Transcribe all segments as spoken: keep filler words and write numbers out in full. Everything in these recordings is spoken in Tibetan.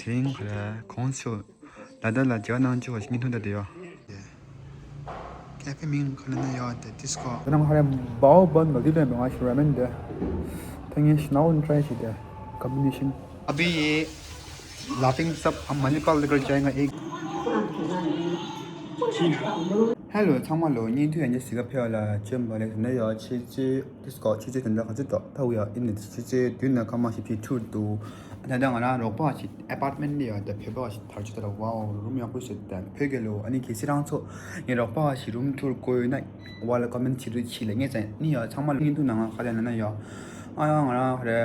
རིང་ཁ་ར་གོང་ཆོ་ལ་དྭགས་ལ་རྒྱ་ནང་ཆོ་བ་ཞིག་ཉིན་ཐུང་ད་དེ་ཡོད། ཀེ་ཧྥེ་མིང་ཁ་ན་ན་ཡོད་དེ་ཏིས་ཀོ། ད་ནང་ཁ་ར་བའོ་བན་ག་དུས་ལས་མེད་ང་ཞུ་ར་མེན་དེ། ཐང་ངེ་ཤི་ནའོ་ན་ཊ་རའི་ཞིག་དེ་ཀམ་བི་ནེ་ཤན། अभी ये लाफिंग सब हम मणिपाल लेकर जाएंगे एक। Hello ཚང་མ་ལོ། ཉིན་ཐུང་ཡང་ཇེ་གཟིགས་ཀ་ཕེབས་ལ་བཅོས་མ་ལེགས་ན་ཡོད། ཆུ་ཚོད་ཏིས་ཀོ་ཆུ་ཚོད་དེ་འདྲ་ག་ཚོད་ཐོག་ཐོག་ཡོད་ཨིན་ནི་ཆུ་ཚོད་བདུན་ནས་སྐར་མ་བཞི་བཅུ་དྲུག་འདུག་ད་ལྟ་ང་རང་རོགས་པ་ཞིག་ཨེ་པར་ཊི་མེན་ཊི་ལ་ཡོད་དེ་བོད་པ་ཞིག་དར་ཆུ་དར་ཝའོ་རུམ་ཡག་པོ་ཞིག་དང་བོད་སྐད་ལོ། ཨ་ནི་གལ་སྲིད་རང་ཚོ་ངའི་རོགས་པ་ཞིག་རུམ་ཐུར་དགོས་ཡོད་ན་ཝ་ལ་ཀོ་མེན་ཊི་བྱེད་རོགས་གྱིས་ལ་ངས་ཙང་ནི་ཡོད་ཚང་མ་ལ་ཉིན་ཐུང་ནང་ང་ཁ་ལ་ན་ན་ཡོད། ཨ་ཡང་ང་རང་ཧ་རེ་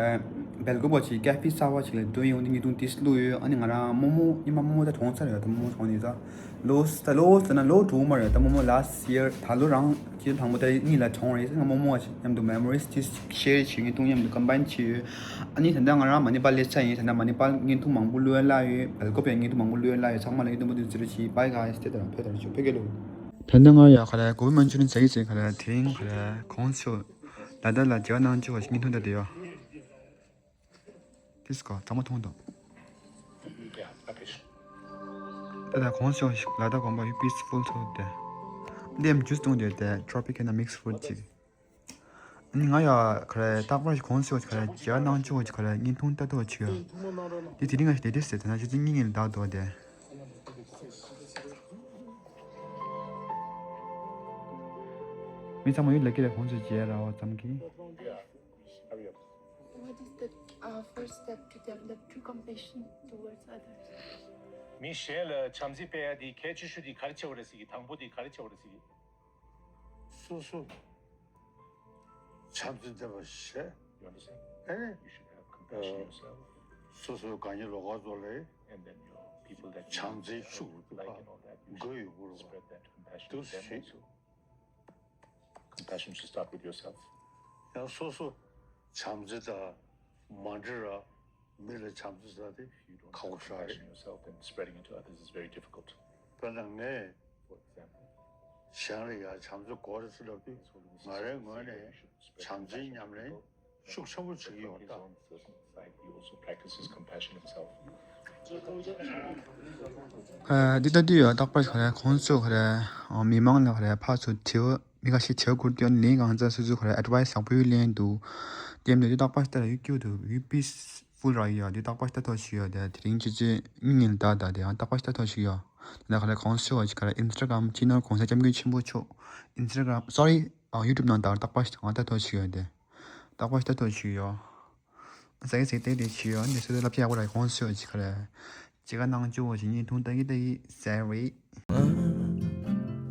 སྦེལ་ཀོབ་པ་ཞིག་ཀེ་ཧྥེ་གསར་པ་ཞིག་ལ་འགྲོ་ཡོང་དེ་ཉིན་ཐུང་ཏིས་བླུགས་ཡོད། ཨ་ནི་ང་རང་མོ་མོ་ཉི་མ་མོ་མོ་ད་གྲོངས་ཚར་ཡོད། ད་མོ་མོ་གྲོངས་ནས་ད་ལོ་ད་ལོ་ད་ན་ལོ་དྲུག་མ་རེད། ད་མོ་མོ་last year ད་ལོ་རང་སྤྱི་ཚོགས་དང་པོ་དེ་གཉིས་ལ་གྲོངས་རེད། ང་མོ་མོ་མཉམ་དུ་མེ་མོ་རིས་དེ་ཤེར་བྱེད་ངེས་དུང་མཉམ་དུ་ཀམ་བའིན་བྱེད་ཡོད། ཨ་ནི་ད་ལྟ་ང་རང་མ་ནི་པ་ལ་སླེབས་ཚར་ཡིན། ད་ལྟ་མ་ནི་པ་བརྙན་ཐུང་མང་པོ་བླུགས་ཡ་ལ་ཡོད། སྦེལ་ཀོབ་པའི་བརྙན་ཐུང་མང་པོ་བླུགས་ཡ་ལ་ཡོད། ཚང་མ་ལ་ཡིན་དུ་མོ་དུ་ཟེར་བྱེད་པའི་ག་ཡ་སྟེ་དང་བོད་དར་ཆུ་བོད་སྐད་ལུགས། ད་ལྟ་ང་ཡ་ཁ་ར་གོ་བི་མན་ཆུ་རིན་ཟ་གི་ཟེར་ཁ་ར་དེ་རིང་ཁ་ར་གོང་ཆུ་ལ་དྭགས་ལ་རྒྱ་ནང་ཆུ་བ་ཞིག་ཉིན་ཐུང་ད་དེ་ཡོད། ཏིས་ཀོ་ཚང་མ་མཐོང་དང་། ད་ལྟ་གོང་ཆུ་ཞིག་ལ་དྭགས་དགོན་པ་ཡུ་པིས་ཕུལ་ཐོག་དེ། འདེམ་ཇུས་བཏུང་དེ་དེ་ཊོ་པི་ཀལ་ན་མིག་སི་ཕུཌ་ཅིག་ཨ་ནི་ང་ཡ་ཁ་ར་རྟག་པར་གོང་ཆུ་ཁ་ར་རྒྱ་ནང་ཆུ་ཁ་ར་ཉིན་ཐུང་ལྟ་ཐོག་ཆུ་ཡ། དེ་དེ་རིང་ང་ཞིག་དེ་དེ་ཟེར་དེ་ན་ཆུ་ཚོད་གཉིས་ངེས་ལ་བདག་དོ་དེ། མི་ཚང་མ་ཡུལ་ལ་ཀི་ར་གོང་ཆུ་རྒྱལ་ར་བ་ཙམ་གི། What is the uh, first step to develop true compassion towards others? མི་གཞན་ལ་བྱམས་བརྩེ་སྤེལ་ཡ་དེ་གལ་ཆེ་ཤོས་དེ་ག་རེ་ཆེ་བ་རེད་ཟེར་གི། དང་པོ་དེ་ག་རེ་ཆེ་བ་རེད་ཟེར་གི། སོ་སོ་བྱམས་བརྩེ་ལྡན་པ་བྱས། You understand? ཨེ། You should have compassion ཨ། yourself. སོ་སོའི་དགའ་ཉེ་ལོགས་ཀ་ཚོ་ལ་And then your people that you བྱམས་བརྩེའི་ཤུགས་like and all that, you འགོས་ཡོད་དགོས་རེད་པ། Spread that compassion to འདུག་སེ་them བྱེད། Also. Compassion should start with yourself. ཡང་སོ་སོ་བྱམས་བརྩེ་དང་མ་འབྲེལ་བར་མི་ལ་བྱམས་བརྩེ་ཟེར་དེ་If you don't ཁག་པོ་ཞིག་རེད། Compassion yourself, then spreading it to others is very difficult. དཔེར་ན་ངས་For example, གཞན་ལ་ཡང་བྱམས་བརྩེ་དགོས་རེད་ཟེར་ལབ་དུས་ང་རའི་ངོས་ནས་བྱམས་བརྩེའི་ཉམས་ལེན་ཤུགས་ཆེན་པོ་བྱེད་ཀྱི་ཡོད་ད། He also practices compassion himself. ཨ། འདི་ལྟ་དུས་ཡང་རྟག་པར་ག་རེ་གོང་ཆུ་ག་རེ་མི་མང་ལ་ག་རེ་ཕར་ཚུར་དྲི་བ་མི་ཁ་ཤས་དྲི་བ་བསྐུར་དུས་ལན་གང་ཚ་སོ་སོ་ག་རེ་ཨེ་ཌི་ཝའི་སི་ཡག་པོ་ལེན་འདུག་དེ་འདྲ་དུས་རྟག་པར་ལྟ་ལ་ཡུ་ཊུབ་དུ་ཡུ་པིས་ཕུལ་རག་ཡོད་དུས་རྟག་པར་ལྟ་ཐོག་ཞིག་ཡོད་དེ་དེ་རིང་ཆུ་ཚོད་གཉིས་ལ་ད་ད་དེ་ཡང་རྟག་པར་ལྟ་ཐོག་ཞིག་ཡོད། ད་ག་རེ་གོང་ཆུ་བ་ཞིག་ག་རེ་ཨིན་སི་ཊ་གྷ་རམ་ཅེ་ནལ་གོང་ས་སྐྱབས་མགོན་ཆེན་པོ་མཆོག་ཨིན་སི་ཊ་གྷ་རམ་སོ་རི་ཡུ་ཊུབ་ནང་ད་རྟག་པར་ལྟ་ཐོག་ཞིག་ཡོད་དེ་རྟག་པར་ལྟ་ཐོག་ཞིག་ཡོད། ཟ་གི་ཟིག་དེ་དེ་ཞུ་ཡོད། འདི་སུ་ལབ་ཅི་ཡག་པོ་ར་གོང་ཞུ་ཅི་ག་རེ། ཅི་ག་ནང་ཅུ་བོ་ཞིག་ཉིན་ཐུང་ལྟ་གི་ལྟ་གི་ཟེར་བས།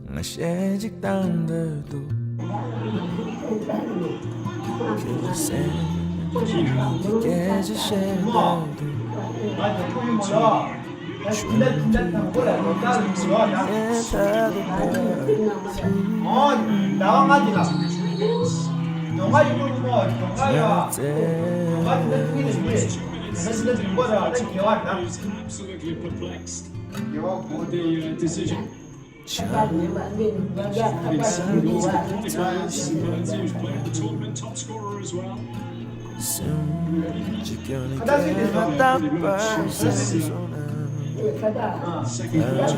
ང་ཞེ་གཅིག་དང་འདོད་འདུག་ཁྱེད་ཀྱི་སེམས་ཀྱི་སྐད་ཆ་བཤད་འདོད་འདུག Absolutely perplexed. The uh, decision. Been several times since he was playing the tournament, top scorer as well. Second match,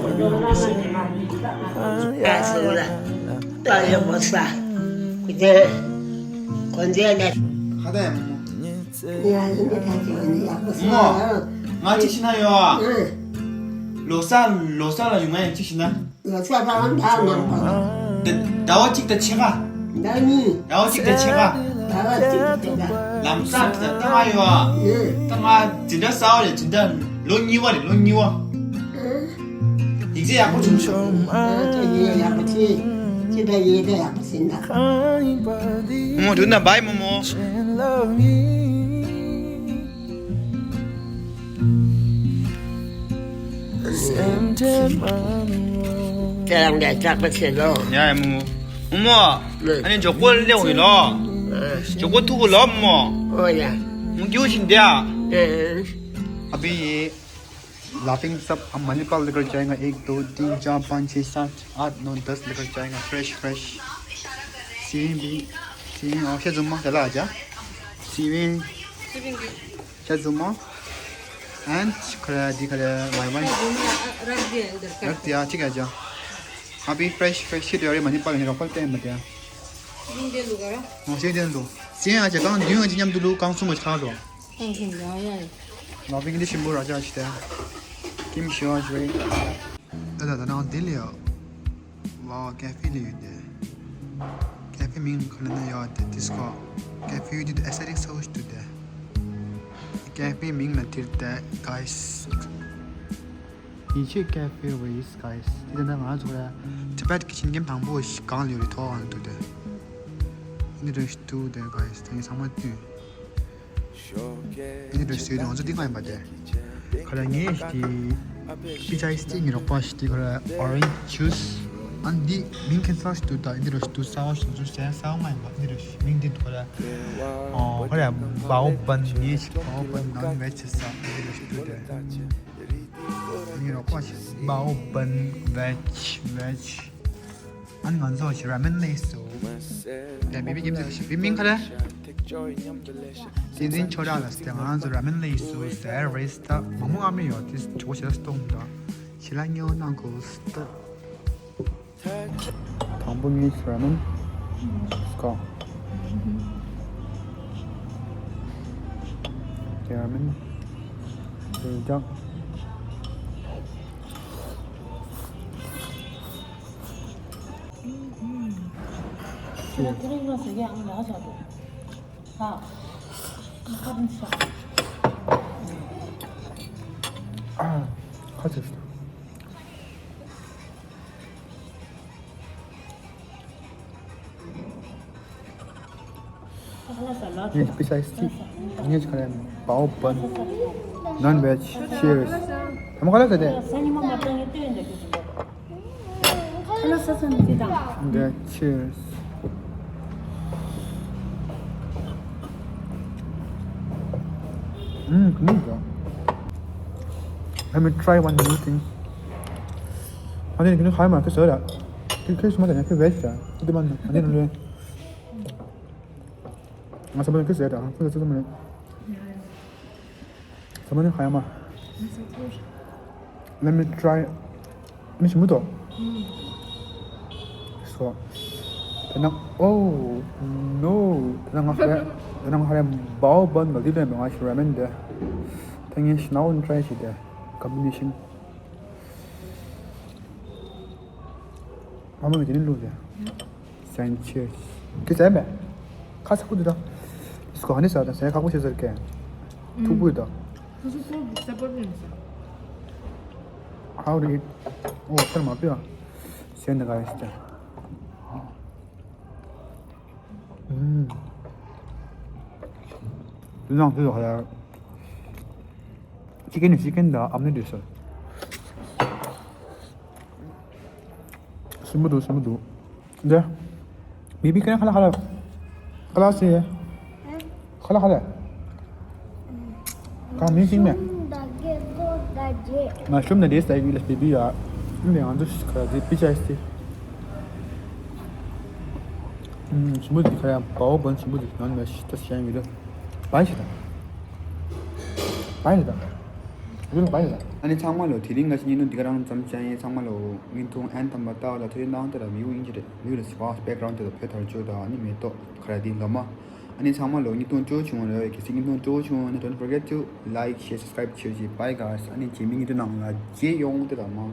ད་ཡོད་མོ་ས། ཁུ་དེ། གོན་དེ་ནས། ཁ་ད་ཡོད་མོ། ཡ་ཡིན་དེ་ད་ཅི་ཡིན་ཡག་པོ་སོང་། མོ། ང་ཅི་ཤི་ན་ཡོད་ཨ། ལོ་གསར་ལོ་གསར་ལ་ཡོང་ང་ཡང་ཅི་ཤི་ན། ལོ་གསར་ལ་ང་ད་ནང་པ། ཟླ་བ་གཅིག་དང་ཕྱེད་ཀ་ཟླ་གཉིས། ཟླ་བ་གཅིག་དང་ཕྱེད་ཀ་ཟླ་བ་གཅིག་དང་ཕྱེད་ཀ་ལམ་སང་དེ་ད་ང་ཡོད་ཨ། ད་ང་འཛིན་གྲྭ་གསར་བ་རེད། འཛིན་གྲྭ་ལོ་གཉིས་པ་རེད། ལོ་གཉིས་པ། ཡིག་ཚད་ཡག་པོ་བྱུང་སོང་། ཨ་ཅེ་ཡིན་ཡག་པོ་ཅི། ཅི་འདྲ་ཡིན་ད་ཡག་པོ་ཟིན་ད། མོ་མོ་འདུག་ན་བའི་མོ་མོ། ཁྱེད་རང་འདྲ་སྐྲག་པ་ཆེ་ལོ། ཡ་ཡ་མོ་མོ། མོ་མོ། ཨ་ནི་མགྱོགས་པོ་སླེབས་ཡོད་ལོ། མགྱོགས་པོ་ཐུག་གོ་ལོ་མོ་མོ། ཨོ་ཡ། མོ་སྐྱིད་པོ་ཞིག་འདུག་ཨ། ཨ་བི། लाफिंग सब हम मणिपाल लेकर जाएंगे। एक, दो, तीन, चार, पाँच, छः, सात, आठ, नौ, दस लेकर जाएंगे। Fresh fresh. सीविंग भी। सीविंग और क्या जुम्मा चला आजा। सीविंग। क्या जुम्मा। And ཁ་ར་འདི་ཁ་ར་ཝའི་ཝའི། རག་དེ་ཡ་ཅི་ག་ཅང་། ཨ་བི་ཕྲེཤ་ཕྲེཤ་ཤིཊ་ཡོད་རེད་མ་ནི་པ་ལ་ནི་རོགས་པ་བསྟན་མ་དེ། ཡིན་དེ་ལུག་ར། ང་ཤེས་དེ་ལུག་སེང་ཡ་ཅག་གང་བདུན་ཡ་ཅི་མཉམ་དུ་ལུག་གང་གསུམ་མ་ཆགས་འགྲོ། གང་གསུམ་ཡ་ཡ། ལ་བིང་ལི་ཤིམ་བུ་ར་ཅག་ཅི་དེ། ཀིམ་ཤི་ཝ་ཇུ་རེ། ད་ད་ད་ནང་དེ་ལ་ཡ། ཝའོ་ཀེ་ཧྥེ་ལ་ཡོད་དེ། ཀེ་ཧྥེ་མིང་ཁ་ལ་ན་ཡོད་དེ་དིས་ཀོ། ཀེ་ཧྥེ་ཡོད་དེ་ཨེ་སྟེ་ཊིག་ཧའུ་སི་འདུག་དེ། ཀེ་ཧྥེ་མིང་ལ་དེར་དེ་གའི་སི། ཡིན་ཆེ་ཀེ་ཧྥེ་རེད་གའི་སི། དེ་ནས་ང་ཚོ་ལ་ཊི་བེཊ་ཀི་ཆེན་གེམ་དང་པོ་ཞིག་གང་ལ་ཡོད་རེད་ཐོག་ཨང་འདུག་དེ། འདི་རེད་འདུག་དེ་གའི་སི་དེ་ཚང་མ་བསྟུན། འདི་འདྲ་བཟོས་དུས་ང་ཚོ་འདི་ང་ཡིན་པ་དེ། ཁ་ལ་ངས་དེ། པི་ཅ་ཨའི་སི་ཊི་ངའི་རོགས་པ་ཞིག་དེ་ཁ་ལ་ཨོ་རེན་ཇུས། ཨ་འདི་མིང་ཁྱད་མཚར་ཞིག་འདུག་ད་འདི་འདྲ་ཞིག་འདུག་གསར་པ་ཞིག་འདུག་གསར་པ་ང་ཡིན་པ་འདི་འདྲ་ཞིག་མིང་འདི་འདུག་ཁ་ལ། ཨོ་ཁ་ལ་བའོ་བན་ངས་བའོ་བན་ནོན་ཝེཇ་ཟ་འདི་འདྲ་ཞིག་འདུག་དེ། ངའི་རོགས་པ་ཞིག་བའོ་བན་ཝེཇ་ཝེཇ། ཨ་ནི་ང་ཚོ་ཞིག་ར་མེན་ལས་སུ། ཡ་མི་བི་ཀིམ་ཟེར་ཞིག་བི་མིང་ཁ་ར། བསྟན་འཛིན་ཆོས་གྲགས་ལགས་ཟེར་ང་ཚོ་ར་མེན་ལས་སུ་ཟེར་རེས་ད་མང་མོ་ཨ་མི་ཡོད་དེ་གྲོགས་ཞེ་ལ་སྟོང་ད། ཞི་ལ་ཉེ་བོ་གནང་དགོས་ད། དང་པོ་ངས་ཞིག་ར་མེན་སྐོ། ར་མེན་རུ་ལྕགས། ངས་པི་ཅ་ཨའི་སི་ཊི། ངས་ཁ་ལ་བའོ་བན། ནོན་ཝེཇ། ཅི་ཡར་སི། ད་མ་ཁ་ལ་ཟ་དེ། ཁ་ལ་ཟ་ས་ནི་དེ་དང་། འདི་ཅི་ཡར་སི། ཨུམ་ག་མི་འདུག Let me try one new thing. ཨ་ནི་ཁྱོད་ཁ་མ་ཁྱོད་ཟ་ར། ཁྱོད་ཁྱོད་སུ་མ་ཟ་ཉ་ཁྱོད་ཝེཇ་ཟ། ཁྱོད་དེ་མ་ནུ་ཨ་ནི་ལོས། ང་ས་མ་ནི་ཁྱོད་ཟ་ར་ཁྱོད་ཟ་ས་མ་ནི། ས་མ་ནི་ཁ་ཡ་མ། Let me try. ཨ་ནི་ཞིམ་པོ་འདུག So. དེ་ན། Oh no. དེ་ན་ང་ཧ་རེ། དེ་ན་ང་ཧ་རེ་བའོ་བན་ལ་འདི་ལས་མེད་ང་ཞིག་ར་མེན་དེ། ད་ངས་ཤི་ནའོ་ཊ་རའི་བྱེད་དེ། ཀམ་བི་ནེ་ཤན། མ་མ་གི་དེ་ནི་བླུགས་ཏེ། སན་ཆེ། དེ་ཟས་མེད། ཁ་ཚ་པོ་འདུག་ད། སྐོ་ཧ་ནི་ཟ་ད་ཟས་ཁག་པོ་ཞིག་ཟེར་གི། ཐུག་པོ་ཡོད་ད། ཁ་ཚ་པོ་ཟ་པོ་ཡིན་ཟ། How to eat? ཨོ་ཐར་མ་པི་ཨ། སན་ད་ག་ཡིན་ཟ། ཨུམ། དེ་ནང་དུ་ཡོད་ཧ་ཡ། ཅི་ཀན་ནི་ཅི་ཀན་ད་ཨམ་ནི་དུ་སོ། སིམ་པོ་འདུག་སིམ་པོ་འདུག་འདི། མི་བི་ཀན་ཁ་ལ་ཁ་ལ། ཁ་ལ་སི། ཁ་ལ་ཁ་ལ། གང་མིན་ཤིང་མེད། མ་ཤུམ་ན་དེ་སའི་གི་ལ་སི་བི་ཡ། ཨིན་ལེ་ང་ཚོ་ཁ་ལ་དེ་པི་ཅ་ཨའི་སི་ཊི། ཨུམ་ཞིམ་པོ་འདུག་ཁ་ཡ་བའོ་བན་ཞིམ་པོ་འདུག་ནོན་ཝེཇ་ཤི་ཏ་ཤན་ཡོད་ལ། བན་ཤི་ཏ། བན་ཤི་ཏ། ཡོད་ལ་བན་ཤི་ཏ། ཨ་ནི་ཚང་མ་ལོ་དེ་རིང་ང་ཞིག་ཉིན་ནུ་འདི་ག་རང་ཙམ་ཅན་ཡིན། ཚང་མ་ལོ་ཉིན་ཐུང་ཨན་ཐམ་པ་ལྟ་བ་ལ་ཐུགས་རྗེ་གནང་། དེ་ལ་མིའུ་ཨིན་ཇི་རེད། མིའུ་ལ་སི་བ་སི་བེག་གྷ་རའུན་དེ་ལ་བོད་དར་ཅོ་དང་ཨ་ནི་མེ་ཏོག་ཁ་ར་དེ་ལོ་མ། ཨ་ནི་ཚང་མ་ལོ་ཉིན་ཐུང་ཅོ་བྱུང་བ་རེད། གལ་སྲིད་ཉིན་ཐུང་ཅོ་བྱུང་བ་ན་don't forget to like, share, subscribe བྱེད་ཅིག Bye guys. ཨ་ནི་རྗེས་མའི་ཉིན་ཐུང་ནང་ལ་མཇལ་ཡོང་། དེ་ལ་མ།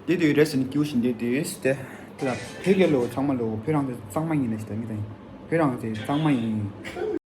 དེ་དུས་རེས་ནི་སྐྱིད་པོ་ཞིག་འདེབས་དུས་དེ། དེ་ལ་ཕེ་གེ་ལོ་ཚང་མ་ལོ་ཕེ་རང་དེ་གཙང་མ་ཡིན་ན་ཞིག་ད་མི་དང་ཕེ་རང་དེ་གཙང་མ་ཡིན།